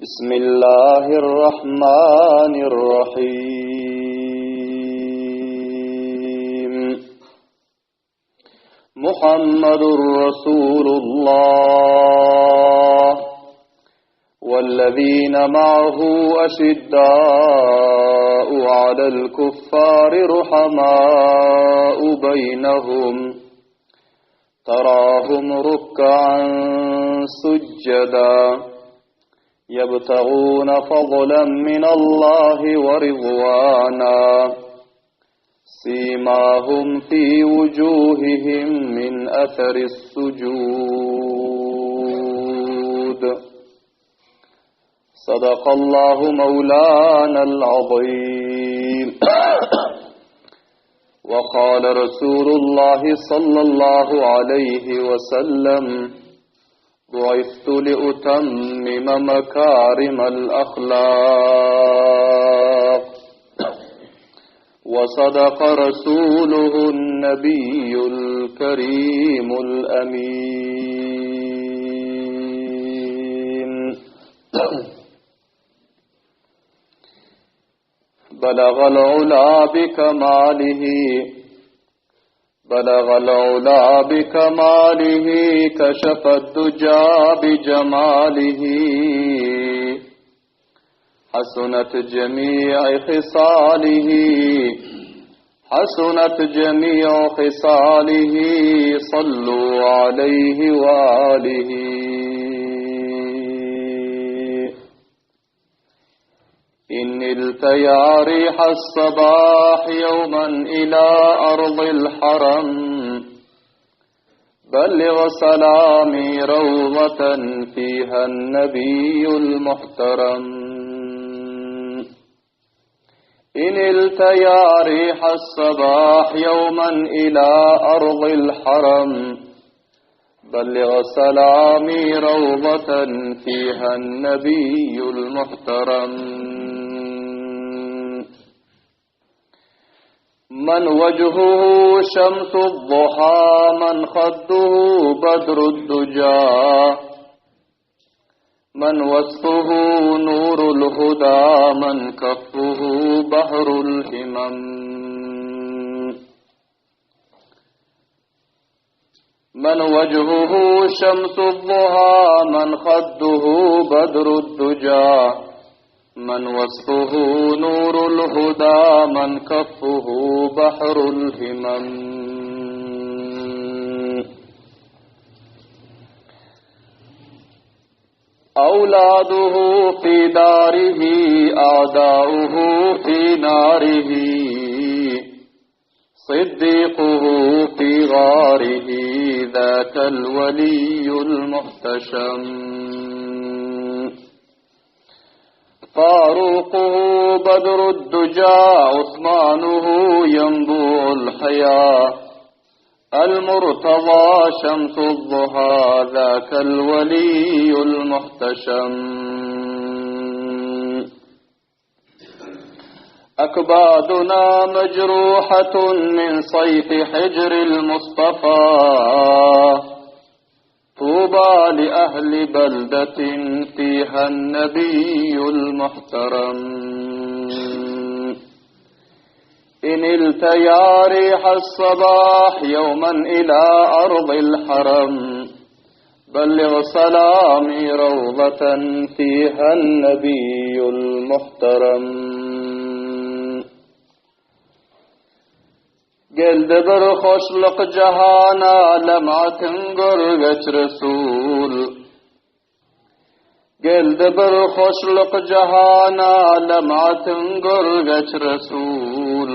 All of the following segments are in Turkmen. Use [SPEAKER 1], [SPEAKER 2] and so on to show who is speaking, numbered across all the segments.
[SPEAKER 1] بسم الله الرحمن الرحيم محمد رسول الله والذين معه أشداء على الكفار رحماء بينهم تراهم ركعا سجدا يبتغون فضلا من الله ورضوانا سيماهم في وجوههم من أثر السجود صدق الله مولانا العظيم وقال رسول الله صلى الله عليه وسلم بعثت لأتمم مكارم الأخلاق وصدق رسوله النبي الكريم الأمين بلغ العلا بكماله بلغ العلا بكماله كشف الدجى بجماله حسنت جميع خصاله حسنت جميع خصاله صلوا عليه وآله إن نلت يا ريح الصباح يوما إلى أرض الحرم بلغ سلامي روضة فيها النبي المحترم إن نلت يا ريح الصباح يوما إلى أرض الحرم بلغ سلامي روضة فيها النبي المحترم من وجهه شمس الضحى من خده بدر الدجى من وصفه نور الهدى من كفه بحر الهمم من وجهه شمس الضحى من خده بدر الدجى من وصفه نور الهدى من كفه بحر الهمم أولاده في داره أعداؤه في ناره صديقه في غاره ذاك الولي المحتشم فاروقه بدر الدجى عثمانه ينبوع الحياة المرتضى شمس الضحى ذاك الولي المحتشم أكبادنا مجروحة من صيف حجر المصطفى طوبى لأهل بلدة فيها النبي المحترم إن التيا ريح الصباح يوما إلى أرض الحرم بلغ سلامي روضة فيها النبي المحترم Geldi bir hoşluk jahana Lematyň görgeç Resul. Geldi bir hoşluk jahana Lematyň görgeç Resul.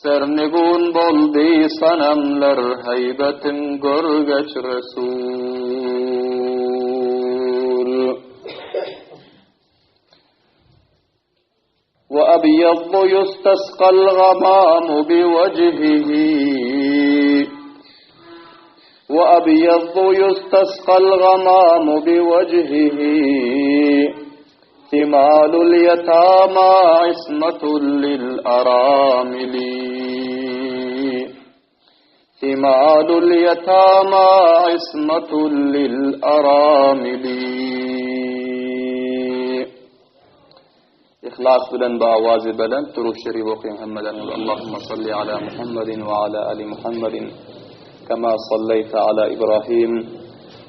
[SPEAKER 1] Sernigun boldy sanamlar Heýbetiň görgeç Resul. وأبيض يستسقى الغمام بوجهه وأبيض يستسقى الغمام بوجهه ثمال اليتامى عصمة للأرامل. Himalul ýetama ismatul lil aramili. Ihlas bilen bu awazy belent Durud şerif okyň hemmeleriňiz Allahumma salli ala Muhammedin we ala ali Muhammedin kema sallaýta ala Ibrahim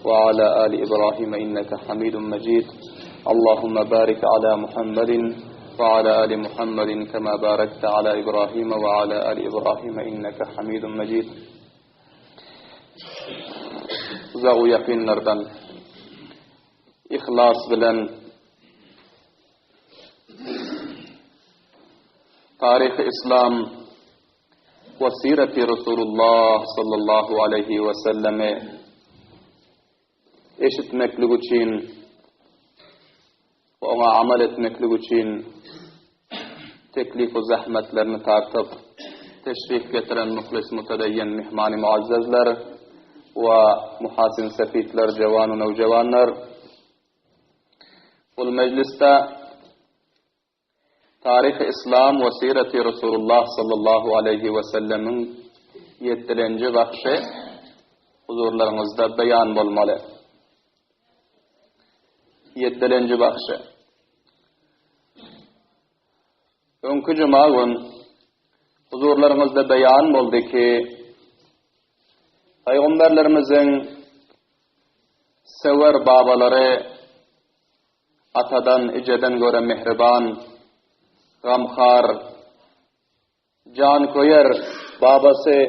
[SPEAKER 1] we ala ali Ibrahim inneke Hamidun Mejid Allahumma barik ala Muhammedin we ala ali Muhammedin kema barakta ala Ibrahim we ala ali Ibrahim inneke Hamidun Mejid Uzak ýakynlardan Yhlas bilen Taryhy Yslam we Sireti Resulullah sallallahu aleýhi we sellemi eşitmeklik üçin we oňa amal etmeklik üçin teklif we zähmetlerini tartyp teşrif getiren muhlis mütedeyyin mihmany muazzezler we muhasin sefitler, jewan we nowjewanlar, Bul mejlisde Taryhy Yslam we Sireti Resulullah sallallahu aleýhi we sellemiň ýetdilenji bahşy huzurlaryňyzda beýan bolmaly. Ýetdilenji bahşy. Öňki juma gün huzurlaryňyzda beýan boldy ki, Pygamberlerimiziň söwer babalary atadan, ejeden görä mähriban, gamhar, janköýer babasy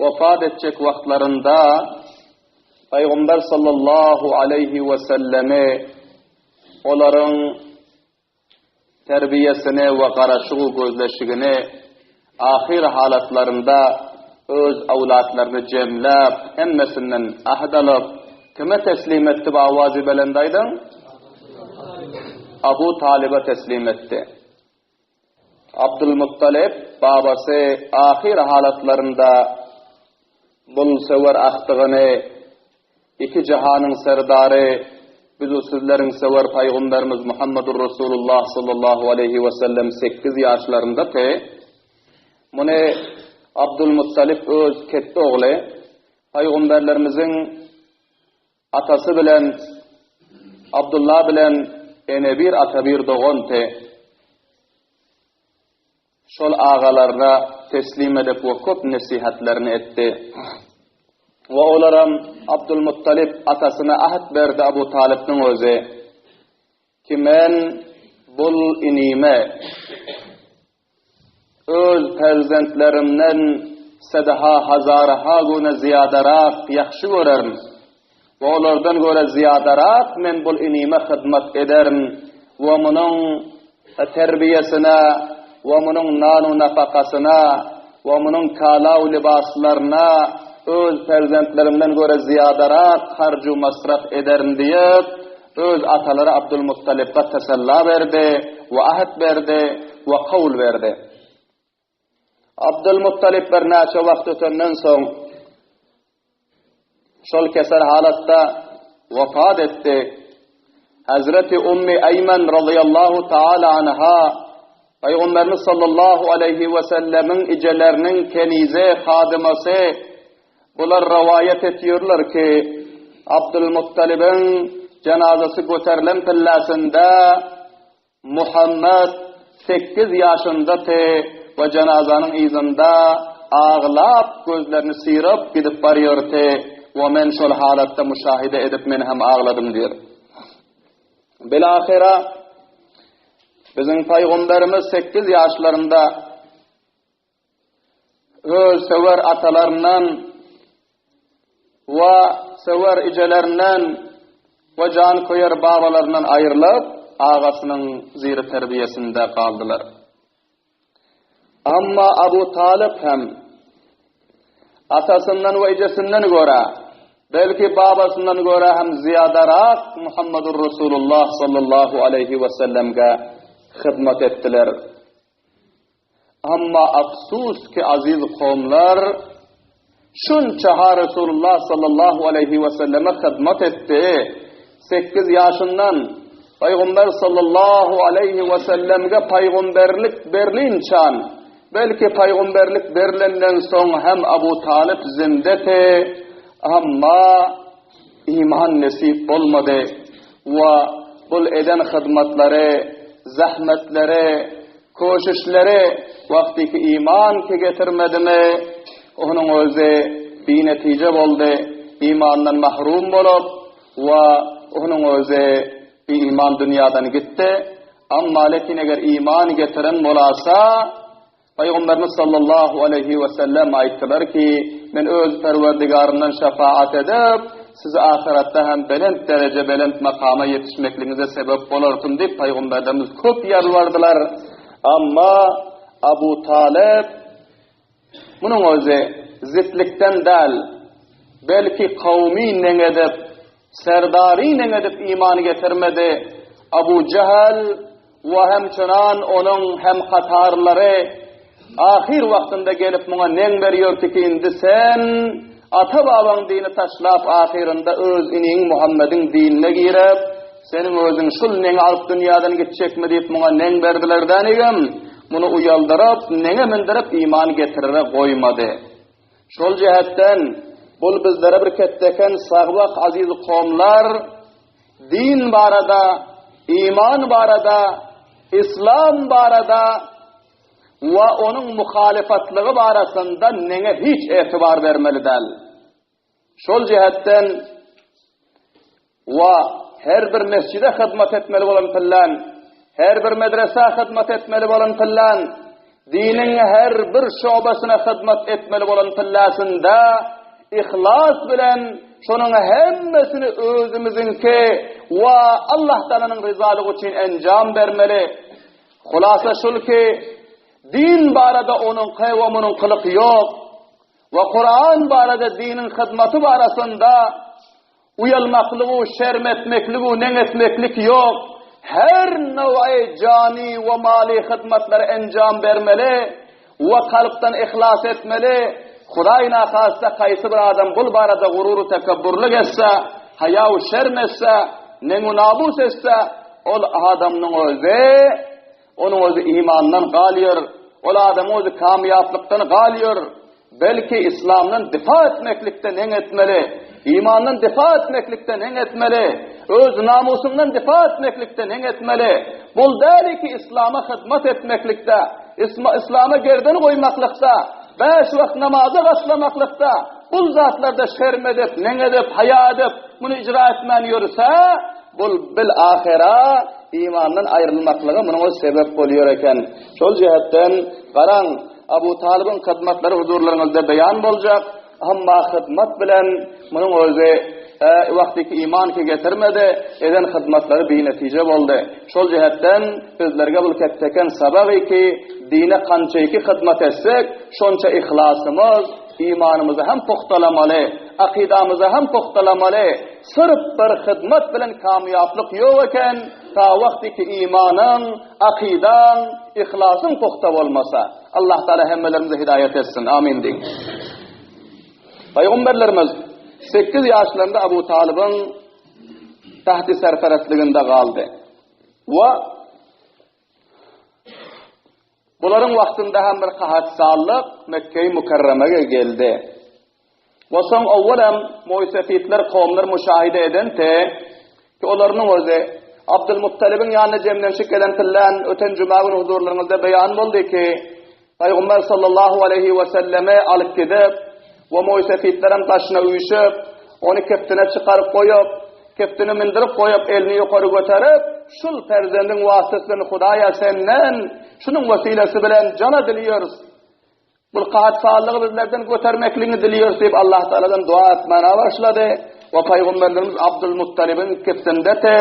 [SPEAKER 1] wepat etjek wagtlarynda Pygamber sallallahu aleýhi wesellemi olaryň terbiýesini we garaşygy gözleşigini ahyr halatlarynda öz awlatlaryny jemläp, hemmesinden ahd alyp, kime teslim etdi bu awazy belent aýdyň? Abu Talyba teslim etdi. Abdulmuttalyp babasy ahyr halatlarynda bul söwer ahdygyny Iki jahanyň serdary, bizu sizleriň söwer Paýgamberimiz Muhammedur Resulullah sallallahu aleýhi we sellem sekiz ýaşlaryndaki, muny Abdulmuttalyp öz ketde ogly, Paýgamberlerimiziň atasy bilen Abdullah bilen ene bir ata bir doganty. Şol agalaryna teslim edip we köp nesihatlaryny etdi. We olaram Abdulmuttalyp atasyna ahd berdi Abu Talypnyň özi, ki men bul inime öz perzentlerimden sedaha hazaraha güne zyýadarak ýahşy görerin. We olardan görä zyýadarak men bul inime hyzmat ederin we munuň terbiýesine we munuň nanu-nafakasyna we munuň kala-u-lybaslaryna öz perzentlerimden görä zyýadarak harju-masraf ederin diýip, öz atalary Abdulmuttalypga tesella berdi we ahd berdi we kaul berdi. Abdulmuttalyp birnäçe wagt ötenden soň, şol kesel halatda wepat etdi. Hazreti Ummi Eýmen razyýallahu taala anha Pygamberimiz sallallahu aleýhi we sellemiň ijeleriniň kenize, hadymasy bular rowaýat etýärler ki, Abdulmuttalibiň jenazasy göterilen pilläsinde Muhammet sekiz ýaşyndady we jenazanyň yzynda aglap gözlerini syryp gidip barýardy we men şol halatda muşahide edip men hem agladym diýr. Bilahyra biziň paýgamberimiz sekiz ýaşlarynda öz söwer atalaryndan we söwer ejelerinden we janköýer babalaryndan aýrylyp, agasynyň ziri terbiýesinde galdylar. Amma Abu Talyp hem atasyndan we ejesinden görä, belki babasyndan görä hem zyýadarak Muhammedur Resulullah sallallahu aleýhi we sellemge hyzmat etdiler. Amma afsus ki aziz kowumlar şunça ha Resulullah sallallahu aleýhi we selleme hyzmat etdi. 8 ýaşyndan Pygamber sallallahu aleýhi we sellemge pygamberlik berlinçan. Belki paýgamberlik berlenden soň hem Abu Talyp zindeti, amma iman nesip bolmady we bul eden hyzmatlary, zähmetleri, köşüşleri wagtyky iman ki getirmedimi, onuň özi binetije boldy, imandan mahrum bolup we onuň özi biiman dünýadan gitdi. Amma lekin eger iman getiren bolasa, Pygamberimiz sallallahu aleýhi we sellem aýtdylar ki, Men öz Perwerdigarymdan şefaat edip, sizi ahyretde hem belent dereje, belent makama ýetişmekligiňize sebep bolartym diýip Pygamberlerimiz köp ýalbardylar. Amma Abu Talyp munuň özi zitlikden däl, belki kowmy neň edip, Serdary neň edip iman getirmedi? Abu Jähel we hemçynan onuň hemhatarlary ahyr wagtynda gelip muňa neň berýärdi ki, indi sen ata-babaň dini taşlap ahyrynda öz iniň Muhammediň dinine girip, seniň özüň şul neňi alyp dünýäden gitjekmi diýip muňa neň berdiler dänigem, muny uýaldyryp, neňe mindirip iman getirere goýmady. Şol jähetden, bul bizlere bir ketdeken sagbak aziz komlar, din barada, iman barada, islam barada we onuň muhalyfatlygy barasynda neňe hiç etibar bermeli däl. Şol jähetden we her bir mesjide hyzmat etmeli bolan pyllan, her bir medresä hyzmat etmeli bolan pyllan, diniň her bir şobasyna hyzmat etmeli bolan pyllasynda yhlas bilen şonuň hemmesini özümiziňki we Allah Taalanyň ryzalygy üçin enjam bermeli. Hulasa şul ki, din barada onuňky we munuňkylyk ýok. We Kuran barada diniň hyzmaty barasynda uýalmaklygu, şerm etmekligu, neň etmeklik ýok. Her now'y jany we maly hyzmatlary enjam bermeli we kalpdan yhlas etmeli. Hudaý nahasta haýsy bir adam bul barada gurur tekebburlyk etse, haýa u şerm etse, neň u nabus etse, ol adamnyň özi Onuň özi imandan galýar, ol adamyň özi kamýaplykdan galýar. Belki islamdan difa etmeklikde neň etmeli, imandan difa etmeklikde neň etmeli, öz namusyňdan difa etmeklikde neň etmeli. Bul däli ki islama hyzmat etmeklikde, islama gerden goýmaklykda, bäş wagt namaza başlamaklykda, bul zatlarda şerm edip, neň edip, haýa edip, muny icra etmän ýörse, Bul bil ahyra imandan aýrylmaklyga munuň özi sebäp bolýar eken. Şol jähetden, garaň, Abu Talybyň hyzmatlary huzurlaryňyzda beýan boljak, emma hyzmat bilen munuň özi wagtyky iman ki getirmedi, eden hyzmatlary binetije boldy. Şol jähetden bizlerge bul ketdeken sabagy ki, dine kançaýky hyzmat etsek, şonça yhlasymyz, imanymyzy hem pugtalamaly, akydamyzy hem pugtalamaly, Syrf bir hyzmat bilen kamýaplyk ýok eken, ta wagty ki imanyň, akydaň, yhlasyň pugta bolmasa. Allah Taala hemmelerimize hidaýat etsin. Amin diýiň. Pygamberlerimiz 8 ýaşlarynda Abu Talybyň tahti serperestliginde galdy. We bularyň wagtynda hem bir kahatsallyk Mekge-i Mükerremege geldi. We soň owwalam moýsefitler kowumlar muşahide edente, ki olarynyň özi Abdylmuttalibiň ýanyna jemlenşik gelen pillän öten juma güni huzurlaryňyzda beýan boldy ki, Pygamber sallallahu aleýhi we sellemi alyp gidip we moýsefitlerem daşyna üýşüp, ony kibtine çykaryp goýup, kibtini mindirip goýup, elini ýokary göterip, şul perzendiň wasysy bilen Hudaýa senden şunuň wesilesi bilen jana dileýäris. Bul kahatsallygy bizlerden götermekligiňi dileýäris diýip Allah Tagaladan dua etmäne başlady we pygamberlerimiz Abdul Muttalibiň kibsindeti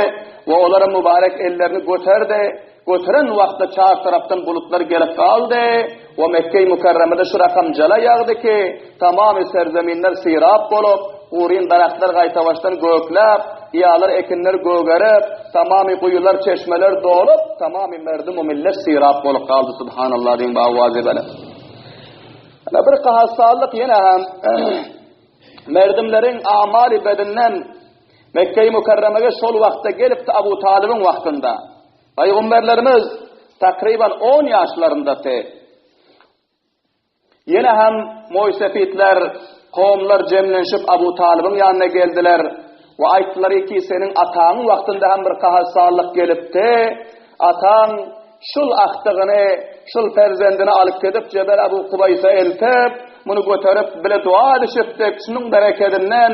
[SPEAKER 1] we olara mübarek ellerini göterdi. Göteren wagtda çar tarapdan bulutlar gelip galdy we Mekge-i Mükerremede şu rakam jala ýagdy ki, tamamy serzeminler sirap bolup, guryn daragtlar gaýtabaşdan gökläp, ýalar ekinler gögerip, tamamy guýular, çeşmeler dolup, tamamy merdum-u millet sirap bolup galdy, Subhanallah diýiň bawazy bele. Ana bir kahasallyk ýene hem merdimleriň amaly bedinden Mekge-i Mükerremege şol wagtda gelipdi Abu Talybyň wagtynda. Pygamberlerimiz takryban 10 ýaşlaryndady. Ýene hem moýsefitler, kowumlar jemlenşip Abu Talybyň ýanyna geldiler we aýtdylar ki, seniň ataňyň wagtynda hem bir kahasallyk gelipdi, ataň şul agtygyny, şul perzendini alyp gidip Jebel Abu Kubaýsa eltip, muny göterip bile dua edişipdik, şunuň berekedinden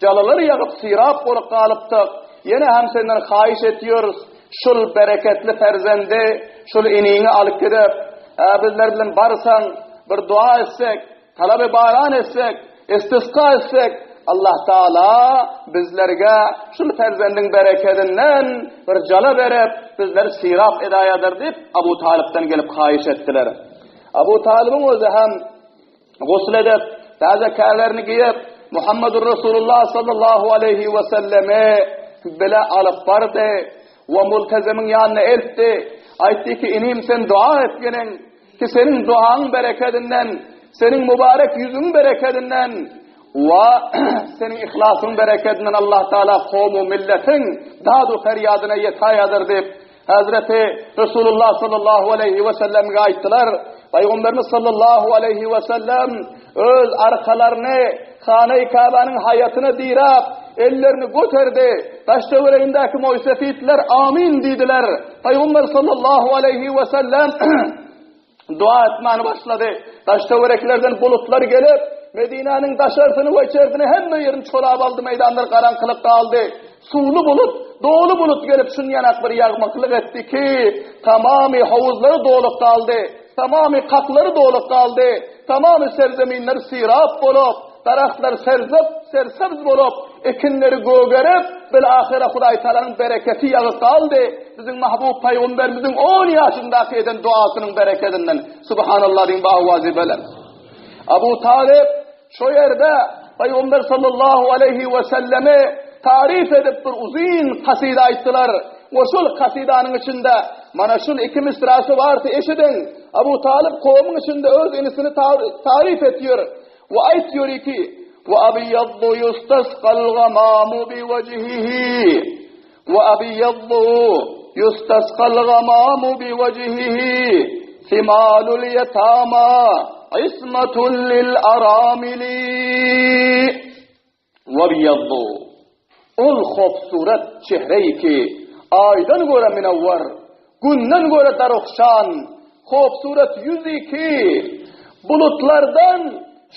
[SPEAKER 1] Jalalar ýagyp sirap bolup galypdyk. Ýene hem senden haýyş etýäris, şul bereketli perzendi, şul iniňi alyp gidip, bizler bilen barsaň, bir dua etsek, talaby baran etsek, istisga etsek, Allah Taala bizlerge şul perzendiň berekedinden bir jala berip, bizleri sirap edaýadyr diýip, Abu Talypdan gelip haýyş etdiler. Abu Talybyň özi hem Gusl edip, täze kärlerini geýip, Muhammedur Resulullah sallallahu aleýhi we sellemi bile alyp bardy we Multezemiň ýanyna eltdi. Aýtdy ki, inim sen dua etgeniň ki seniň duaň berekedinden, seniň mübarek ýüzüň berekedinden we seniň yhlasyň berekedinden Allah Taala kowmu milletiň dadu ferýadyna ýetaýadyr diýip Hazreti Resulullah sallallahu aleýhi we sellemge aýtdylar. Pygamberimiz sallallahu aleýhi we sellem öz arkalaryny Hana-i Käbäniň haýatyna diräp, ellerini göterdi. Daş-töweregindäki moýsefitler amin diýdiler. Pygamber sallallahu aleýhi we sellem Dua etmäni başlady. Daş-töwereklerden bulutlar gelip, Medinäniň daşarsyny we içerisini hemme ýerini çolap aldy, meýdanlar garaňkylyk galdy. Suwly bulut, doly bulut gelip şunýanak bir ýagmaklyk etdi ki, tamamy howuzlary dolup galdy, tamamy kaklary dolup galdy, tamamy serzeminler sirap bolup, Daragtlar serzep, sersebz bolup, ekinleri gögerip, bil-ahyra Hudaý Tagalanyň bereketi ýagyp galdy. Biziň mahbub pygamberimiziň on ýaşyndaky eden duasynyň berekedinden. Subhanallah diýiň bawazy bilen. Abu Talyp şo ýerde Pygamber sallallahu aleýhi we sellemi taryf edip bir uzyn kasyda aýtdylar. We şol kasydanyň içinde mana şul iki misrasy bardy eşidiň. Abu Talyp kowumyň içinde öz inisini taryf etýär. We aýtýar ki, Wa abyýaddu ýustasgal gamamu bi wejhihi. Wa abyýaddu ýustasgal gamamu bi wejhihi. Simalul ýetama ismatun lil aramili. Wabýaddu. Ol hopsurat çehreýi ki, Aýdan görä minewwer, Günden görä daruhşan, hopsurat ýüzi ki, bulutlardan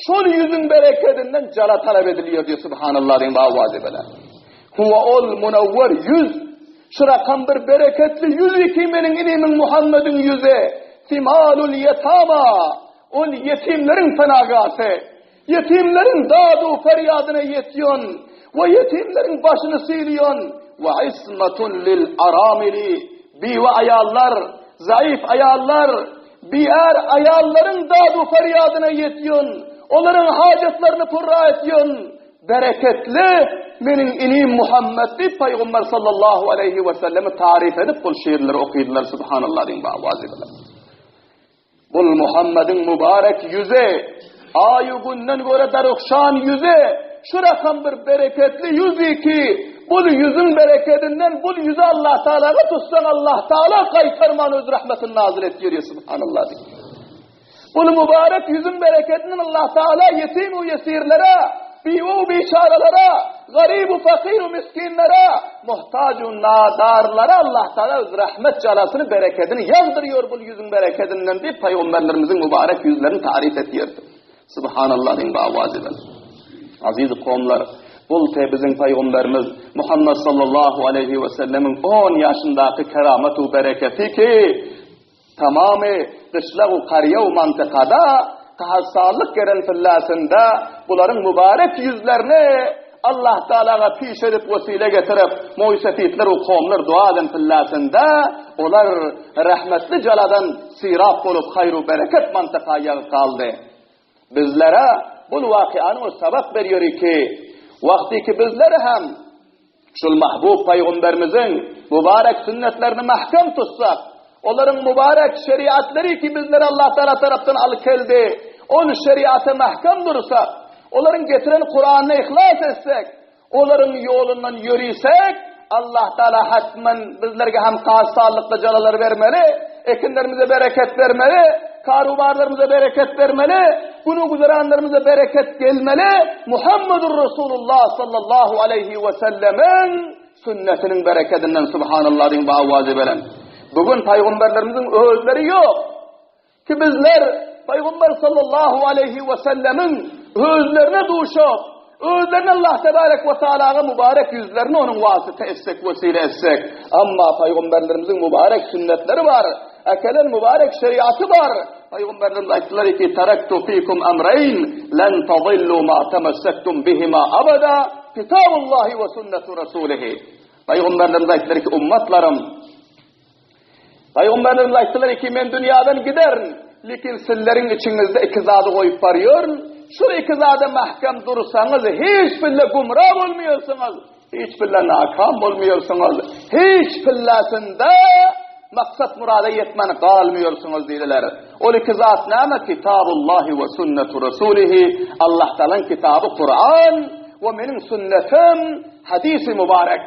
[SPEAKER 1] şol ýüzüň berekedinden jala talap edilýär diýip subhanallah diýiň bawazy bilen. Huwa ol munewwer ýüz, şu rakam bir bereketli ýüzi ki meniň inimiň Muhammediň ýüzi, simalul ýetama, ol ýetimleriň penagasy. Ýetimleriň dad-u-perýadyna ýetýän we ýetimleriň başyny sylýan we ismatun lil aramili biwe aýallar, zaif aýallar, biär aýallaryň dad-u-perýadyna ýetýän, olaryň hajatlaryny purra etýän bereketli meniň inim Muhammet diýip Pygamber sallallahu aleýhi we sellemi taryf edip bul şiirleri okydylar subhanallah diýiň bawazy bilen. Bul Muhammediň mübarek ýüzi, aýu günden görä darukşan ýüzi, şu rakam bir bereketli ýüzi ki, bul ýüzüň berekedinden bul ýüzi Allah Taalaga tutsaň Allah Taala gaýtarman öz rahmetini nazil etýär ya subhanallah diýip. Bul mübarek ýüzüň berekedinden Allah Taala ýetim we ýesirlere, biwe we biçaralara, garyb we fakir we miskinlere, Muhtaç u nadarlara Allah Tagala öz rahmet jalasyny, berekedini ýagdyrýar bul ýüzüň berekedinden diýip pygamberlerimiziň mübarek ýüzlerini taryf etýärdi. Subhanallah diýiň bawazy bilen. Aziz kowumlar, bul te biziň pygamberimiz Muhammed sallallahu aleýhi we sellemiň 10 ýaşyndaky keramat u bereketi ki, Tamamy gyşlag-u karýa-u mantykada gahasallyk gelen pilläsinde bularyň mübarek ýüzlerini Allah Tagalaga piş edip wesile getirip, moýsefitler-u kowumlar dua eden pilläsinde olar rehmetli jaladan sirap bolup haýr-u bereket mantyka ýagyp galdy. Bizlere bul wakyany ol sabak berýär ki, wagtyky bizler hem Şul mahbub Pygamberimiziň mübarek sünnetlerini mähkem tutsak, olaryň mübarek şeriatlary ki bizlere Allah Taala tarapdan alyp geldi, ol şeriata mähkem dursak, olaryň getiren Kuranyna yhlas etsek, olaryň ýolundan ýörisek, Allah Taala hatman bizlerge hem kasalykda jalalar bermeli, ekinlerimize bereket bermeli, karubarlarymyza bereket bermeli. Günü-güzeranlarymyza bereket gelmeli Muhammedur Resulullah sallallahu aleýhi we sellemiň sünnetiniň berekedinden Subhanallah diýiň bu owazy beren. Bu gün paýgamberlerimiziň özleri ýok. Ki bizler Pygamber sallallahu aleýhi we sellemiň özlerine duşup, özlerine Allah tebarek we taalaga mübarek ýüzlerini onuň wasyta etsek, wesile etsek. Amma pygamberlerimiziň mübarek sünnetleri bar, äkelen mübarek şeriaty bar. Pygamberlerimiz aýtdylar ki, Taraktu fikum amrayn len tadillu ma tamassaktum bihima abada, kitabullahi we sünnetu rasulihi. Pygamberlerimiz aýtdylar ki, ummatlarym, Pygamberlerimiz aýtdylar ki, men dünýäden giderin, lekin sizleriň içiňizde iki zady goýup barýaryn. Şul iki zada mähkem dursaňyz, hiç bile gümra bolmaýarsyňyz, hiç bile nakam bolmaýarsyňyz, hiç pillasynda maksat murada ýetmän galmaýarsyňyz diýdiler. Ol iki zat näme? Kitabullahi we sünnetu rasulihi. Allah Taalanyň kitaby Kuran we meniň sünnetim hadisi mübarek.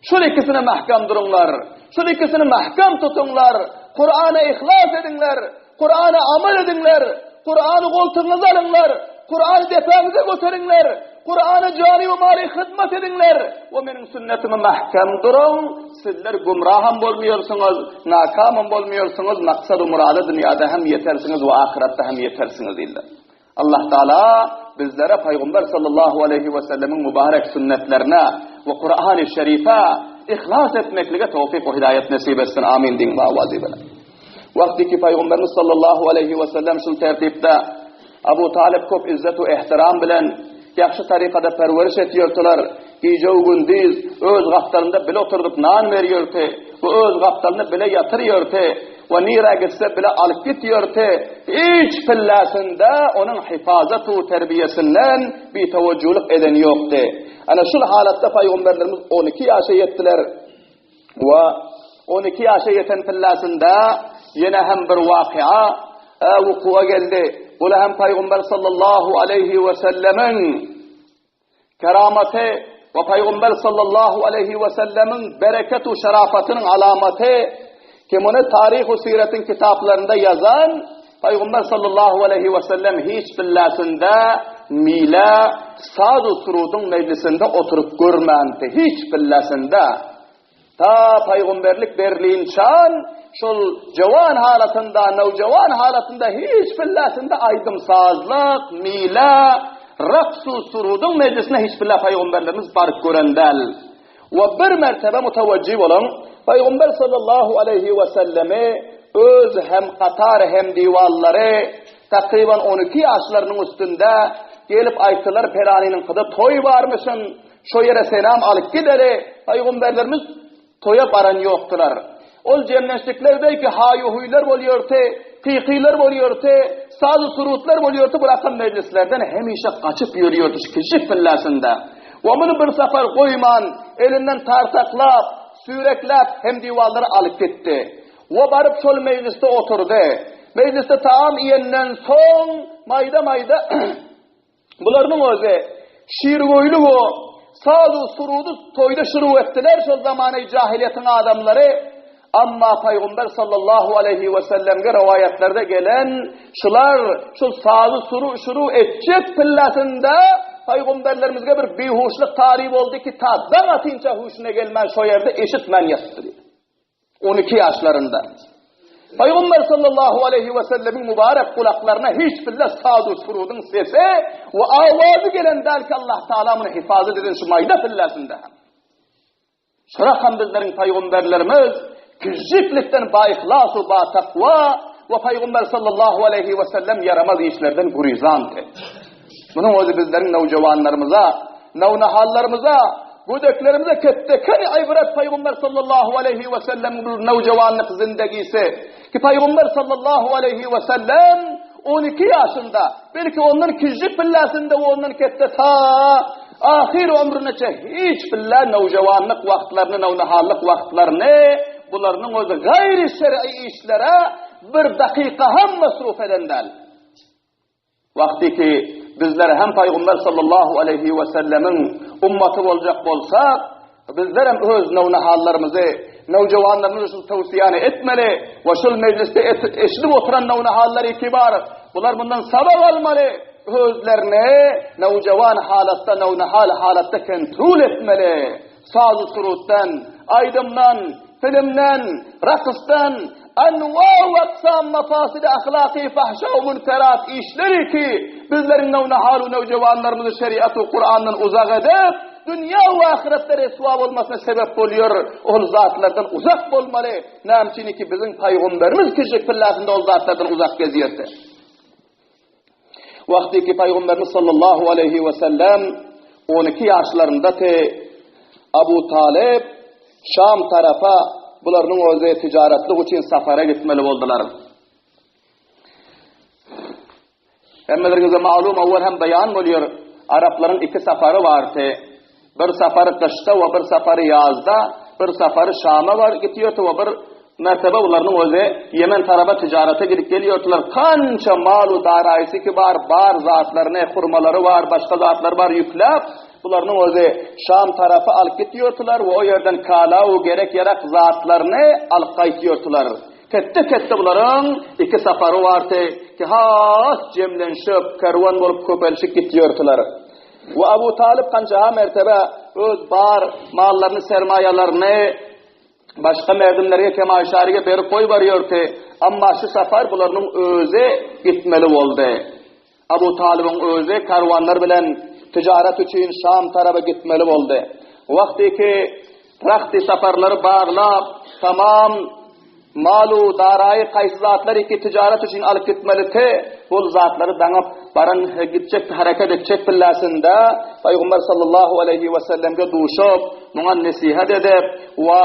[SPEAKER 1] Şul ikisine mähkem duruňlar. Şul ikisini mähkem tutuňlar. Kurana yhlas ediňler. Kurana amal ediňler. Kurany goltugyňyza alyňlar. Kurany depäňize göteriňler. Kurana jany we maly hyzmat ediňler. We meniň sünnetime mähkem duruň. Sizler gümraham bolmaýarsyňyz, nakamam bolmaýarsyňyz, maksady murada dünýäde hem ýetersiňiz we ahyretde hem ýetersiňiz diýdiler. Allah Taala bizlere Pygamber sallallahu aleýhi we sellemiň mübarek sünnetlerine we Kurany Şerife yhlas etmeklige towfyk we hidaýat nesip etsin. Amin diýiň awazy bilen. Wagty ki Pygamberimiz sallallahu aleýhi we sellem şul tertipde Abu Talib köp izzet we ehtiram bilen ýagşy tarykada perweriş etýärdiler. Gije we gündiz öz gapdalynda bile oturdyp nan berýärdi we öz gapdalynda bile ýatyrýardy. We nirä gitse bile alyp gitýärdi, hiç pilläsinde onuň hyfazat-u terbiýesinden bitewejjulik eden ýokdy. Ana şul halatda pygamberlerimiz 12 ýaşa ýetdiler. We 12 ýaşa ýeten pilläsinde ýene hem bir waky'a wuku'a geldi. Bula hem pygamber sallallahu aleýhi we sellemiň Keramaty we Pygamber sallallahu aleýhi we sellemiň bereket we şerapatynyň alamaty ki muny taryh we siretiň kitaplarynda ýazan Pygamber sallallahu aleýhi we sellem hiç billasynda mile saz we surudyň mejlisinde oturyp görmändi hiç billasynda. Ta pygamberlik berlinçan şol jowan halatynda, nowjawan halatynda hiç pillasynda aýdym-sazlyk, mile, raks-u surudyň mejlisine hiç pilla pygamberlerimiz baryp gören däl. We bir mertebe mutawajjy boluň, Pygamber sallallahu aleýhi we sellemi öz hem katar hem diwallary takryban 12 ýaşlarynyň üstünde gelip aýtdylar pelanynyňkyda toý barmyşyn, Şo ýere senam alyp gideli, pygamberlerimiz toýa baran ýokdular. Ol jemlenşiklerde ki haýu-huýlar bolýardy, kykylar bolýardy, saz-u-surutlar bolýardy, bu rakam mejlislerden hemişe gaçyp ýörýärdi şu kiçijik pillasynda. We muny bir sapar goýman, elinden tartaklap, sürekläp hem diwallara alyp gitdi. We baryp şol mejlisde oturdy. Mejlisde taam iýenden soň maýda-maýda Bularynyň özi şirgöýlük o saz-u surudy toýda şuruw etdiler şol zamanaýy jahylyýetiň adamlary. Amma Pygamber sallallahu aleýhi we sellemge rowaýatlarda gelen şular şul sazy suru şuruw etjek pillasynda pygamberlerimizge bir bihuşlyk tary boldy ki ta daň atynça huşuna gelmän şo ýerde eşitmän ýatypdy diýdi. 12 ýaşlarynda. Pygamber sallallahu aleýhi we sellemiň mübarek gulaklaryna hiç bile saz we surudyň sesi we awazy gelen däl ki Allah Taala muny hifazat eden şu maýda pillasynda. Şurak hem bizleriň pygamberlerimiz kijiklikden ba ihlas we ba takwa we pygamber sallallahu aleýhi we sellem ýaramaz işlerden gurizandy. Munuň özi bizleriň nowjawanlarymyza, nownahallarymyza, gödeklerimize ketdeken ibret Pygamber sallallahu aleýhi we sellemiň bu nowjawanlyk zindegisi. Ki Pygamber sallallahu aleýhi we sellem 12 ýaşynda, belki ondan kiçijik pillasynda we ondan ketde ta ahyr ömrüneçe hiç pilla nowjawanlyk wagtlaryny, nownahallyk wagtlaryny bularynyň özi gaýry şer'i işlere bir dakyka hem masruf eden däl. Wagty ki, bizler hem Pygamber sallallahu aleýhi we sellemiň ummaty boljak bolsak, bizler hem öz nownahallarymyzy, nowjawanlarymyzy şul towsiýany etmeli we şul mejlisde eşidip oturan nownahallar kibar. Bular mundan sabak almaly, özlerini nowjawan halatda, nownyhal halatda kontrol etmeli. Saz-u surutdan, aýdymdan, filmden, rakysdan, anwa we aksam mafasidi ahlaky fahşa we münkerat işleri ki, bizleriň nownyhal we nowjawanlarymyzy şeriat we Kurandan uzak edip, dünýä we ahyretde reswa bolmasyna sebäp bolýar, ol zatlardan uzak bolmaly. Näme üçin ki biziň paýgamberimiz kiçijik pillasynda ol zatlardan uzak gezýärdi. Wagty ki paýgamberimiz sallallahu aleýhi we sellem 12 ýaşlarynda te Abu Talib Şam tarapa bularynyň özi tijaretlik üçin safara gitmeli boldular. Hemmeleriňize malum owal hem beýan bolýar, araplaryň iki sapary bardy. Bir sapary gyşda we bir sapary ýazda, bir sapary Şama bar gitýärdi we bir mertebe bularynyň özi Ýemen taraba tijarete gidip gelýärdiler. Kança mal-u daraýsy ki bar, bar zatlaryny, hurmalary bar, başga zatlary bar ýükläp, bularynyň özi Şam tarapa alyp gitýärdiler we o ýerden kala-u gerek-ýarak zatlaryny alyp gaýtýardylar. Ketde-ketde bularyň iki sapary bardy ki, has jemlenşip, kerwen bolup köpelişip gitýärdiler. We Abu Talyp kanjaha mertebe öz bar mallaryny, sermaýalaryny başga merdimlerge, kemaýşarige berip goýberýärdi. Amma şu sapar bularynyň özi gitmeli boldy. Abu Talybyň özi karwanlar bilen tijaret üçin Şam taraba gitmeli boldy. Wagty ki rahty saparlary baglap, tamam malu daraýy kaýsy zatlary ki tijaret üçin alyp gitmeli te, bul zatlary daňyp baran gitjek hereket etjek pillasynda Pygamber sallallahu aleýhi we sellemge duşup, muňa nesihat edip, wa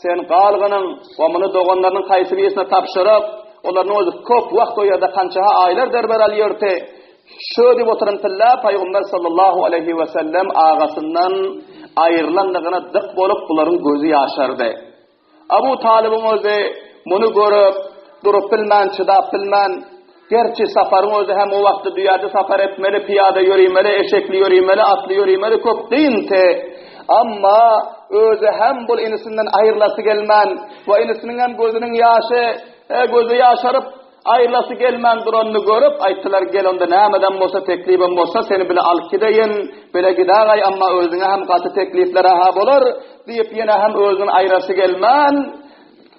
[SPEAKER 1] sen galgynyň we muny doganlarynyň kaýsy birisine tabşyryp, Olaryň özi köp wagt o ýerde kançaha aýlar derber alýardy. Şö diýip oturan pille Pygamber sallallahu aleýhi we sellem agasyndan aýrylandygyna dyk bolup bularyň gözi ýaşardy. Abu Talybyň özi muny görüp, durup bilmän, çydap bilmän, gerçi saparyň özi hem o wagtda düýäde sapar etmeli, pyýada ýörimeli, eşekli ýörimeli, atly ýörimeli köp kyndy. Amma özi hem bul inisinden aýrylasy gelmän we inisiniň hem gözüniň ýaşy gözi ýaşaryp aýrylasy gelmän duranyny görüp aýtdylar, gel onda nämeden bolsa teklibem bolsa seni bile alyp gideýin, bile gidägaý amma özüňe hem gaty teklipler-ä bolar diýip ýene hem özüni aýrasy gelmän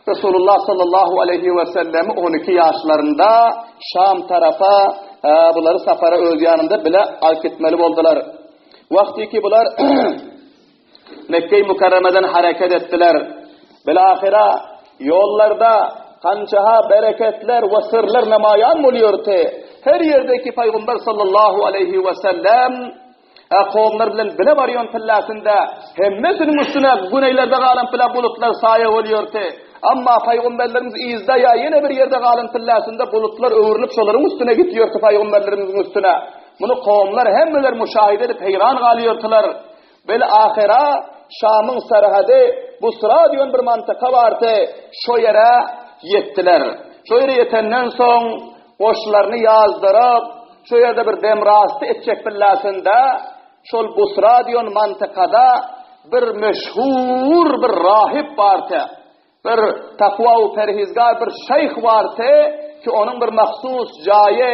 [SPEAKER 1] Resulullah sallallahu aleýhi we sellemi 12 ýaşlarynda Şam tarapa bulary sapara öz ýanynda bile alyp gitmeli boldular. Wagty ki bular Mekge-i Mükerremeden hereket etdiler. Bilahyra ýollarda kançaha bereketler we syrlar namaýan bolýardy. Her ýerdeki Pygamber sallallahu aleýhi we sellem kowumlar bilen bile barýan pillasynda hemmesiniň üstüne güneýlerde galan pila bulutlar saýa bolýardy. Amma pygamberlerimiz yzda ýa ýene bir ýerde galan pillasynda bulutlar öwrülip şolaryň üstüne gitýärdi pygamberlerimiziň üstüne. Muny kowumlar hemmeler muşahide edip heýran galýardylar. Bil ahyra Şamyň serhedi Busra diýen bir mantyka bardy, şo ýere ýetdiler. Şo ýere ýetenden soň goşlaryny ýazdyryp, şo ýerde bir demrasty etjek billasynda şol Busra diýen mantykada bir meşhur bir rahyp bardy. Bir takwa we perhizgar bir şeýh bardy ki, onuň bir mahsus jaýy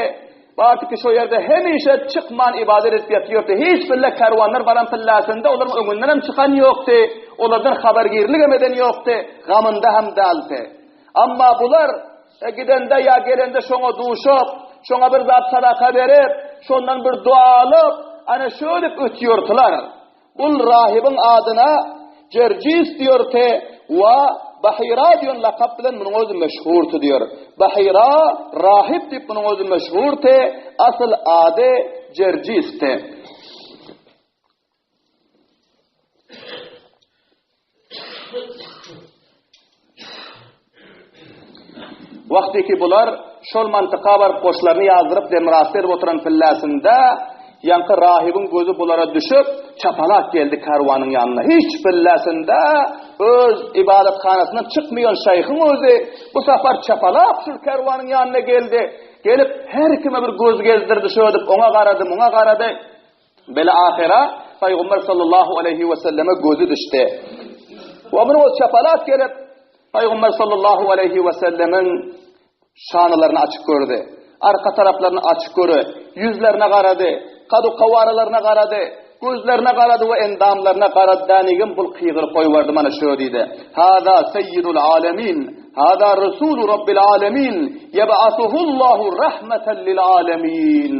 [SPEAKER 1] bardy ki, şo ýerde hemişe çykman ybadat edip ýatýardy. Hiç birle kerwanlar baran pillasynda olaryň öňünden hem çykan ýokdy, olardan habargirlik hem eden ýokdy, gamynda hem däldi. Amma bular e, gidende ýa gelende şoňa duşup, şoňa bir zat sadaka berip, şondan bir dua alyp, ana şöyle ötýärdiler. Bul rahybyň adyna Jerjis diýorte we Bahyra diýen lakap bilen munuň özi meşhurdy diýer. Bahyra rahyp diýip munuň özi meşhurdy, asyl ady Jerjisdi. Wagty ki bular şol mantyka baryp goşlaryny ýazdyryp demrasty edip oturan pilläsinde ýaňky rahybyň gözi bulara düşüp çapalak geldi karwanyň ýanyna. Hiç pilläsinde öz ybadathanasyndan çykmaýan şeýhiň özi bu sapar çapalak şul karwanyň ýanyna geldi. Gelip her kime bir göz gezdirdi şödüp oňa garady muňa garady. Bil-ahyra Pygamber sallallahu aleýhi we selleme gözi düşdi. We bir wagt çapalak gelip Pygamber sallallahu aleýhi we sellemiň şanalaryny açyp gördi. Arka taraplaryny açyk göre, ýüzlerine garady, kadu-kawaralaryna garady, gözlerine garady we endamlaryna garady dänigim bul kygyryp goýberdi mana şö diýdi. Haza seýýidul alemin, haza resulu rabbil alemin, ýeb'asuhullahu rahmeten lil alemin.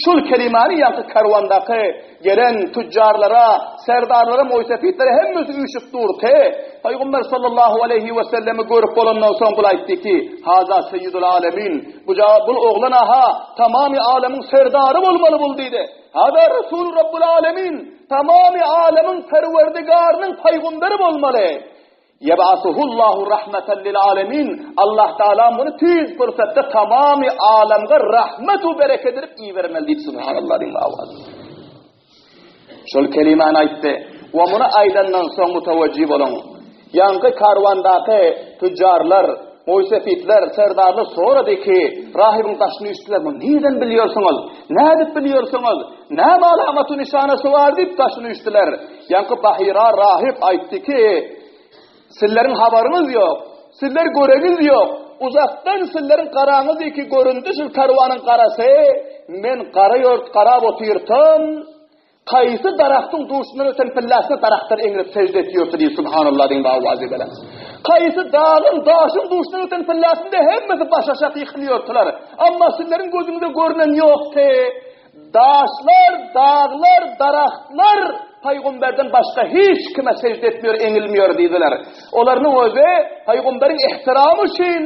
[SPEAKER 1] Şul kelimany ýaňky karwandaky Gelen tüjjarlara, serdarlara, moýsepitlere hemmesi üýşüp durdy. Pygamber sallallahu aleýhi we sellemi görüp bolandan soň bul aýtdy ki, Haza seýýidul alemin, bu bul oglan aha tamamy alemiň serdary bolmaly bul diýdi. Haza Resulu Rabbul alemin, tamamy alemiň Perwerdigarynyň pygamberi bolmaly. Ýeb'asuhullahu rahmeten lil alemin, Allah Taala muny tiz pursatda tamamy alemge rahmet u bereket edip ibermeli diýip subhanallah diýip awaz. Şol kelimany aýtdy. We muny aýdandan soň mutawajjih boluň. Ýaňky karwandaky tüjjarlar, moýsefitler, serdarlar sorady ki, rahibiň daşyny üýşdüler, muny nirden bilýärsiňiz? Nädip bilýärsiňiz? Näme alamaty nyşanasy bar diýip daşyny üýşdüler. Ýaňky Bahyra rahyp aýtdy ki, Sizleriň habaryňyz ýok, sizler göreňiz ýok, uzakdan sizleriň garaňyz iki göründi şul karwanyň garasy, men gara ýort garap otyrtam, kaýsy daragtyň duşundan öten pilläsine daragtlar eňilip sežde etýärdi diýip subhanallah diýip awazy belent. Kaýsy dagyň, daşyň duşundan öten pilläsinde hemmesi başaşak ýykylýardylar. Amma sizleriň gözüňize görünen ýokdy. Daşlar, daglar, daragtlar Pygamberden başga hiç kime sežde etmiýor, eňilmiýor diýdiler. Olarynyň özi Pygamberiň ihtiramy üçin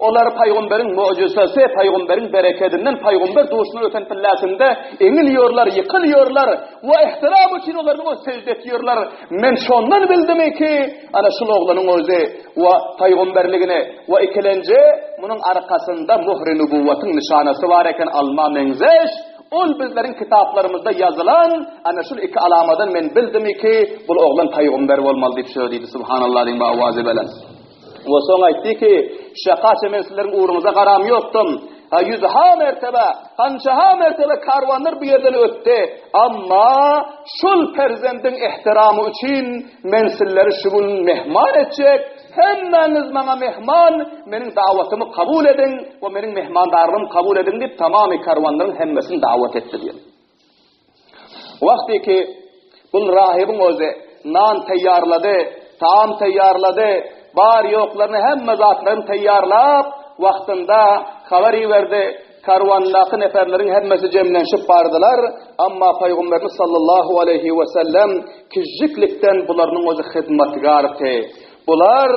[SPEAKER 1] olar Pygamberiň mugjizasy, Pygamberiň berekedinden Pygamber duşuna öten pilläsinde eňilýorlar, ýykylýorlar we ihtiram üçin olarynyň özi sežde etýorlar. Men şondan bildim ki, ana şul oglanyň özi we pygamberligini we ikilenji munuň arkasynda muhri nubuwatyň nyşanasy bar eken alma meňzeş, ol bizleriň kitaplarymyzda ýazylan ana şul iki alamadan men bildimi ki, bul oglan pygamber bolmaly diýip şöyle diýdi subhanallah diýip awazy belent. We soň aýtdy ki, şakaça men sizleriň ugruňyza garam ýokdum. Ha ýüz-ha mertebe, hança-ha mertebe karwanlar bu ýerden ötdi. Amma şul perzendiň ihtiramy üçin men sizleri şu gün mehman etjek. Hemmäňiz maňa mehman, meniň dawatymy kabul ediň we meniň mehmandarlygymy kabul ediň diýip, tamamy karwanlaryň hemmesini dawat etdi diýen. Wagty ki, bul rahybyň özi nan taýýarlady, taam taýýarlady, bar-ýoklaryny hemme zatlaryny taýýarlap, wagtynda habar iberdi, karwandaky neferleriň hemmesi jemlenşip bardylar, amma Pygamberimiz sallallahu aleýhi we sellem kijjiklikden bularynyň özi hyzmatgardy. Bular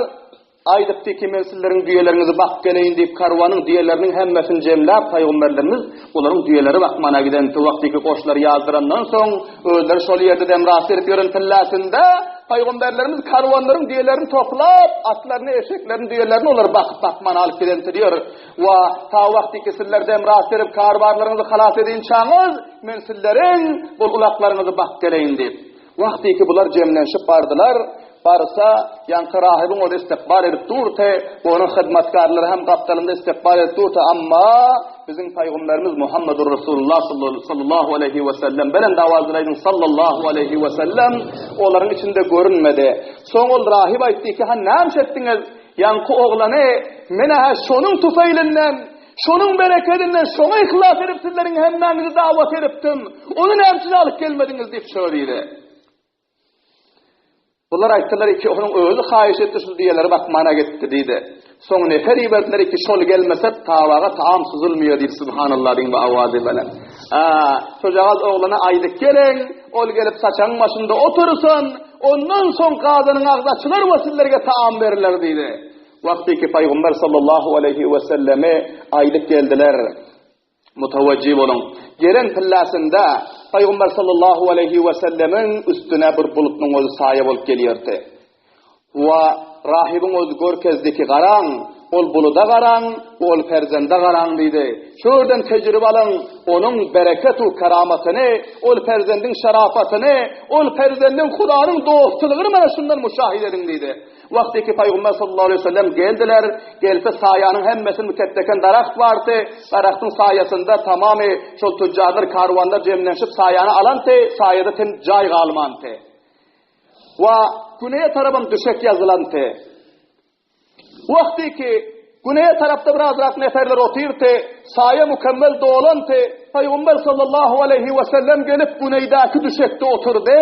[SPEAKER 1] Aýdypdy ki, men sizleriň düýeleriňizi bakyp geleýin diýip, karwanyň düýeleriniň hemmesini jemläp, pygamberlerimiz olaryň düýeleri bakmana giden wagtyky goşlary ýazdyrandan soň, özleri şol ýerde demras berip ýören pilläsinde, pygamberlerimiz karwanlaryň düýelerini toplap, atlaryny, eşeklerini, düýelerini olary bakyp bakmana alyp gidenti diýer. Wa, ta wagtyky sizler demras berip, karbarlaryňyzy halas edinçäňiz, men sizleriň bul ulaklaryňyzy bakyp geleýin diýip. Wagtyky bular jemlenşip bardylar. Barsa, ýaňky rahybyň özi istikbal edip durdy, onuň hyzmatkarlary hem gapdalynda istikbal edip durdy, amma biziň Pygamberimiz Muhammedur Resulullah sallallahu aleýhi we sellem, belent awazda aýdyň, sallallahu aleýhi we sellem, olaryň içinde görünmedi. Soň ol rahyp aýtdy ki, Han näme etdiňiz? Ýaňky oglany men-ä şonuň tufeýlinden, şonuň berekedinden şoňa yhlas edip sizleriň hemmäňizi dawat edipdim. Ony näme üçin alyp gelmediňiz diýip şöyle diýdi. Bular aýtdylar ki, onuň özi haýyş etdi şu düýeleri bakmana gitdi diýdi. Soň nefer iberdiler ki, şol gelmese tabaga taam süzülmiýär diýdi subhanallah diýip awazy bilen. A, şojagaz oglana aýdyp geliň, ol gelip saçagyň başynda otursyn, ondan soň gazanyň agzy açylar we sizlerge taam beriler diýdi. Wagty ki Pygamber sallallahu aleýhi we selleme aýdyp geldiler. Mutawajjih boluň. Gelen pilläsinde Pygamber sallallahu aleýhi we sellemiň üstüne bir bulutnyň özi saýa bolup gelýärdi. We rahybyň özi görkezdi ki, garaň, ol buluda garaň, ol perzende garaň diýdi. Şu ýerden tejribe alyň, onuň bereket u keramatyny, ol perzendiň şerafatyny, ol perzendiň Hudanyň dostulygyny mana şundan muşahide ediň diýdi. Wagtyky Pygamber sallallahu aleýhi we sellem geldiler, gelse saýanyň hemmesini mütetdeken daragt bardy, daragtyň saýasynda tamamy şol tüjjarlar, karwanlar jemlenşip saýany alanty, saýada tem jaý galmanty. We güneýe tarabam düşek ýazylanty. Wagtyky. Güneýe tarapda birazrak neferler otyrdy, saýa mükemmel dolandy. Pygamber sallallahu aleýhi we sellem gelip güneýdäki düşekde oturdy.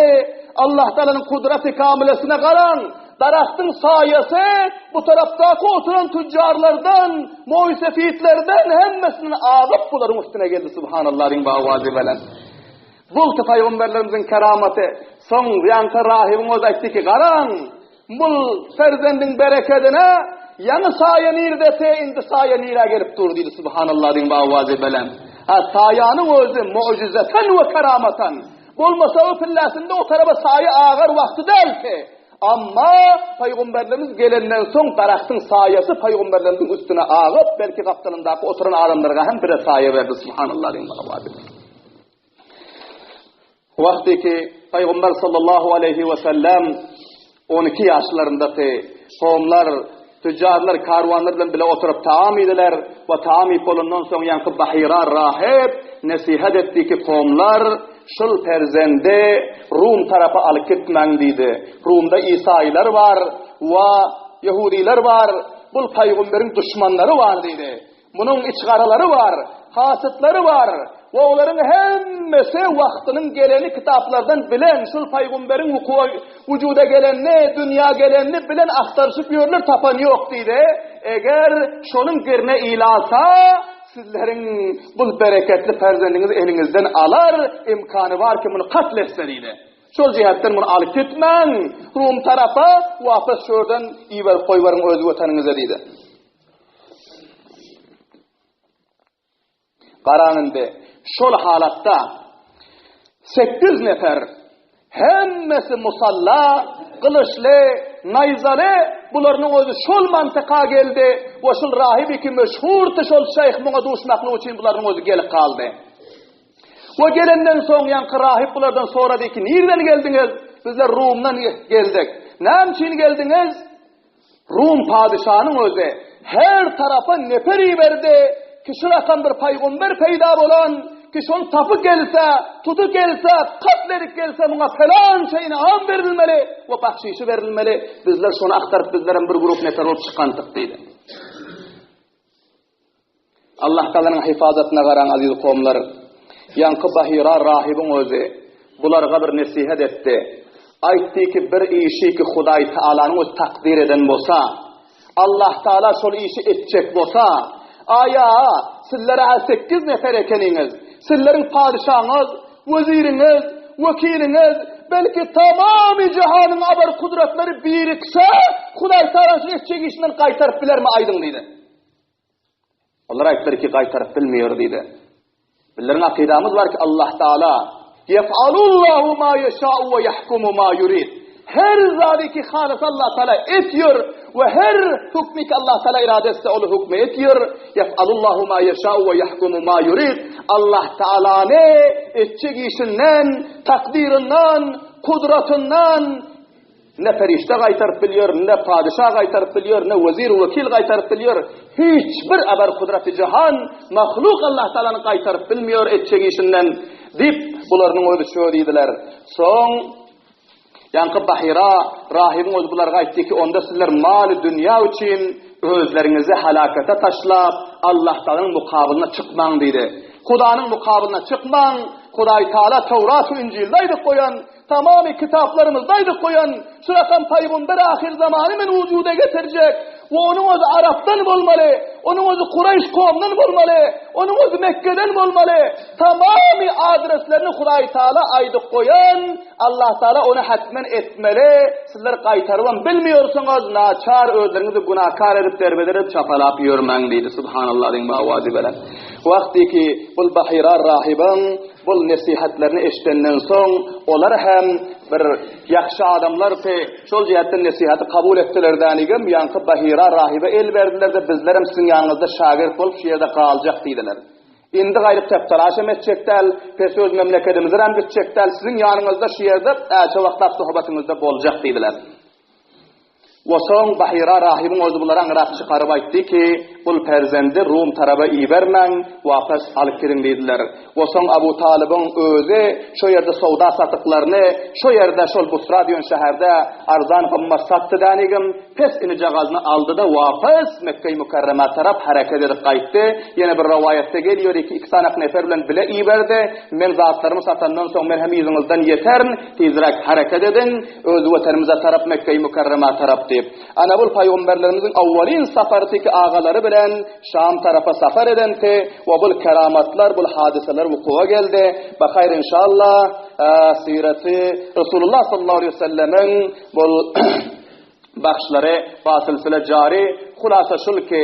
[SPEAKER 1] Allah Taalanyň kudraty kamilesine garaň, daragtyň saýasy bu tarapdaky oturan tüjjarlardan, moýsefitlerden hemmesinden agyp bularyň üstüne geldi subhanallah diýiň bawazy bilen. Bulty pygamberlerimiziň keramaty. Soň ýaňky rahybyň özi aýtdy ki, garaň, Bul perzendiň berekedine ýaňy saýa nirdese, indi saýa nirä gelip dur diýdi. Subhanallah diýiň bawazy belent. Ha saýanyň özi mu'jizeten we keramatan. Bolmasa o pilläsinde o taraba saýa agar wagty däldi. Amma paýgamberlerimiz gelenden soň daragtyň saýasy paýgamberlerimiziň üstüne agyp, belki gapdalyndaky oturan adamlarga hem bire saýa berdi. Subhanallah diýiň bawazy belent. Wagty ki Pygamber sallallahu aleýhi we sellem 12 ýaşlaryndaky kowumlar, tüjjarlar karwanlar bilen bile oturyp taam iýdiler we taam iýip bolandan soň ýaňky Bahira rahyp nesihat etdi ki kowumlar şul perzendi Rum tarapa alyp gitmäň diýdi. Rumda isaýylar bar we ýehudiler bar, bul pygamberiň duşmanlary bar diýdi. Munuň içgaralary bar, hasytlary bar we olaryň hemmesi wagtynyň geleni kitaplardan bilen, şul paýgumberiň wukuwa wujuda gelenini, dünýä gelenini bilen agtaryşyp ýörler, tapan ýok diýdi. Eger şonuň girine ilasa, sizleriň bul bereketli perzendiňizi eliňizden alar, imkany bar ki muny katl etse diýdi. Şol jähetden muny alyp gitmäň, Rum tarapa, wapas şu ýerden iberip goýberiň öz watanyňyza diýdi. Garaň indi, şol halatda 800 nefer hemmesi musalla, gylyçly, naýzaly, bularynyň özi şol mantyka geldi we şol rahibi ki meşhurdy şol şeýh muňa duşmaklyk üçin bularynyň özi gelip galdy. We gelenden soň ýaňky rahyp bulardan sorady ki, nirden geldiňiz? Bizler Rumdan geldik. Näme üçin geldiňiz? Rum padyşanyň özi her tarapa neper iberdi, ki şu rakam bir paýgomber peýda bolan, ki şony tapyp gelse, tutup gelse, katl edip gelse muňa pelança inam berilmeli we bahşişi berilmeli, bizler şony agtaryp bizlerem bir grup neper bolup çykandyk diýdi. Allah Tagalanyň hifazatyna garaň aziz kowumlar. Ýaňky Bahira rahybyň özi bularga bir nesihat etdi. Aýtdy ki bir işi ki Hudaý Taalanyň özi takdyr eden bolsa, Allah Taala şol işi etjek bolsa, aýa sizler-ä sekiz nefer ekeniňiz, sizleriň padyşaňyz, weziriňiz, wekiliňiz, belki tamamy jahanyň abar kudratlary birikse, Hudaý Taala şu etjek işinden gaýtaryp bilermi aýdyň diýdi. Olar aýtdylar ki, gaýtaryp bilmeýär diýdi. Bizleriň akydamyz bar ki, Allah Taala Yef'alullahu ma yeşâ'u ve yahkumu ma yurid. Her zady ki halasa Allah Taala etýär we her hükmi ki Allah Taala irade etse ol hükmi etýär. Yef'alullahu ma yeşâ'u ve yahkumu ma yurid. Allah Taala ne etjek işinden, takdirinden, kudratyndan Ne perişde gaýtaryp bilýär, ne padyşa gaýtaryp bilýär, ne wezir-wekil gaýtaryp bilýär. Hiç bir abar kudraty jahan mahluk Allah Taalany gaýtaryp bilmeýär etjek işinden diýip, bularynyň özi şo diýdiler. Soň ýaňky Bahira rahybyň özi bularga aýtdy ki, onda sizler maly dünýä üçin özleriňizi halakata taşlap, Allah Taalanyň mukabylyna çykmaň diýdi. Hudanyň mukabylyna çykmaň, Hudaý Taala Tawrat we Injilde aýdyp goýan Tamamy kitaplarymyzda aýdyp goýan şu rakam paýgomber ahyr zamany men wujuda getirjek we onuň özi arapdan bolmaly, onuň özi kuraýyş kowumdan bolmaly, onuň özi Mekgeden bolmaly. Tamamy adreslerini Hudaý Taala aýdyp goýan, Allah Taala ony hatmen etmeli. Sizler gaýtarybam bilmeýorsuňyz, naçar özleriňizi günakar edip derbeder edip çapalap ýörmäň diýdi. Subhanallah diýiň bawazy belent. Wagty ki bul Bahira rahybyň Bul nesihatlaryny eşidenden soň, olar hem bir ýagşy adamlardy, şol jähtden nesihaty kabul etdiler dänigem, ýaňky Bahira rahyba el berdiler-de, bizlerem siziň ýanyňyzda şagirt bolup şu ýerde galjak diýdiler. Indi gaýdyp tep-talaşam etjek däl, pes öz memlekedimizerem gitjek däl, siziň ýanyňyzda şu ýerde äçe wagtlap sohbatyňyzda boljak diýdiler. We soň Bahira rahybyň özi bulary aňrak çykaryp aýtdy ki, bul perzendi Rum taraba ibermäň, wapas alyp gidiň diýdiler. We soň Abu Talybyň özi şo ýerde sowda-satyklaryny şo ýerde şol Busra diýen şäherde arzan gymmat satdy dänigim, pes inijagazyny aldy-da wapas Mekgeý Mükerremä tarap hereket edip gaýtdy. Ýene bir rowaýatda gelýär iki iki sanak nefer bilen bile iberdi. Men zatlarymy satandan soň men hem yzyňyzdan ýeterin, tizräk hereket ediň, öz wetenimize tarap Mekgeý Mükerremä tarap diýip. Ana bul paýgamberlerimiziň awwalyn sapartyky agalary bilen Şam tarapa sapar edenti we bul keramatlar, bul hadysalar wukuga geldi. Bahaýr inşallah syreti Resulullah sallallahu aleýhi we sellemiň bul bahşlary ba silsile jary. Hulasa şul ki,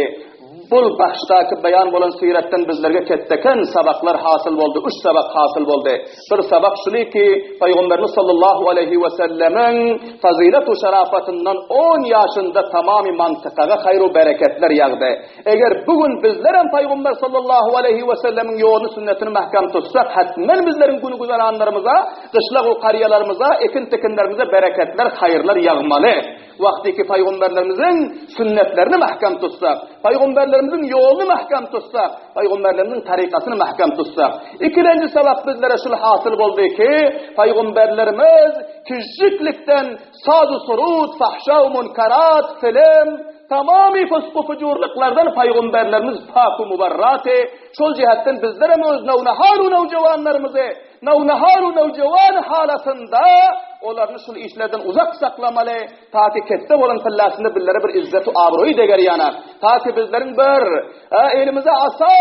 [SPEAKER 1] bul bahşdaky beýan bolan syratdan bizlerge ketdeken sabaklar hasyl boldy, üç sabak hasyl boldy. Bir sabak şuly ki, Pygamberimiz sallallahu aleýhi we sellemiň fazylet we şerafatyndan on ýaşynda tamamy mantykaga haýr we bereketler ýagdy. Eger bu gün bizlerem Pygamber sallallahu aleýhi we sellemiň ýoluny sünnetini mähkäm tutsak, hetmen bizleriň gün-güzeranlarymyza, gyşlag we karýalarymyza, ekin-tikinlerimize bereketler, haýyrlar ýagmaly. Wagtyky pygamberlerimiziň sünnetlerini mähkäm tutsak, pygamberlerimiziň ýoluny mähkäm tutsak, pygamberlerimiziň tarykasyny mähkäm tutsak. Ikilenji sabak bizlere şul hasyl boldy ki, pygamberlerimiz kiçjiklikden saz-u surut, fahşa u munkarat, film, tamamy fysku fujurlyklardan pygamberlerimiz pak u mubarraty. Şol jähetden bizlerem öz nownaharu nowjawanlarymyzy Nownaharu nowjawan halatynda olaryny şul işlerden uzak saklamaly, ta ki ketde bolan pyllasynda bizlere bir izzet-u abroýy deger ýana, ta ki bizleriň bir elimize asa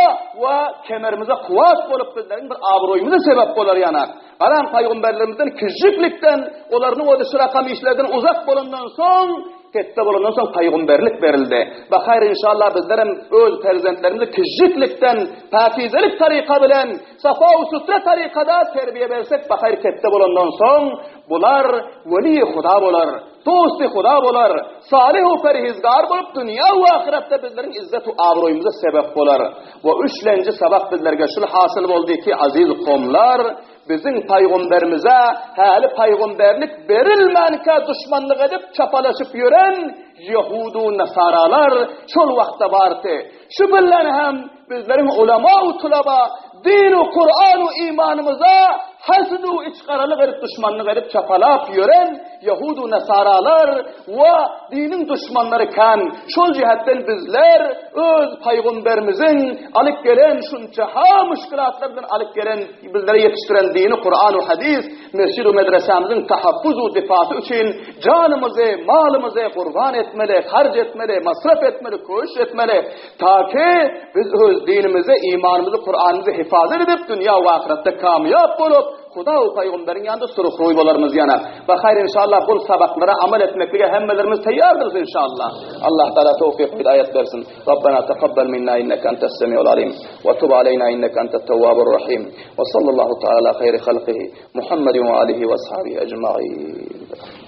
[SPEAKER 1] we kemerimize kuwwat bolup bizleriň bir abroýymyza sebäp bolar ýana. Garan paýgamberlerimizden kijiklikden olaryny o şu rakam işlerden uzak bolandan soň Ketde bolandan soň paýgamberlik berildi. Bahaýr inşallah bizlerem öz perzentlerimizi kijiklikden päkizelik taryka bilen Safa u sutra tarykada terbiýe bersek bahaýr ketde bolandan soň bular weli Huda bolar, dosty Huda bolar, salyh u perhizgar bolup dünýä u ahyretde bizleriň izzet u abroýymyza sebep bolar. We üçlenji sabak bizlerge şul hasyl boldy ki aziz komlar biziň paýgomberimize häli paýgomberlik berilmänkä duşmanlyk edip çapalaşyp ýören ýehud u nasaralar şol wagtda bardy. Şu bilen hem Bizleriň ulama-u tulaba, din-u Kuran-u imanymyza hasd-u içgaralyk edip duşmanlyk edip çapalap ýören ýahud-u nasaralar we diniň duşmanlary kän. Şol jähetden bizler öz paýgamberimiziň alyp gelen şunça ha muşkilatlar bilen alyp gelen bizlere ýetişdiren dini Kuran-u hadys mesjid-u medresämiziň tahaffuz-u difasy üçin janymyzy, malymyzy gurban etmeli, harç etmeli, masraf etmeli, köşüş etmeli. Taki biz öz dinimizi, imanymyzy, Kuranymyzy hifazat edip, dünýä we ahyretde kamýap bolup, Huda we Pygamberiň ýanynda surhruý bolarymyz ýana. We haýr inşallah bul sabaklara amal etmeklige hemmelerimiz taýýardyrys inşallah. Allah Taala towfyk hidaýat bersin. Rabbena takabbal minna inneke entes semiul alim we tub aleyna inneke entet tewwabur rahim. We sallallahu taala ala haýri halkihi Muhammedin we alihi we ashabihi ecmaîn.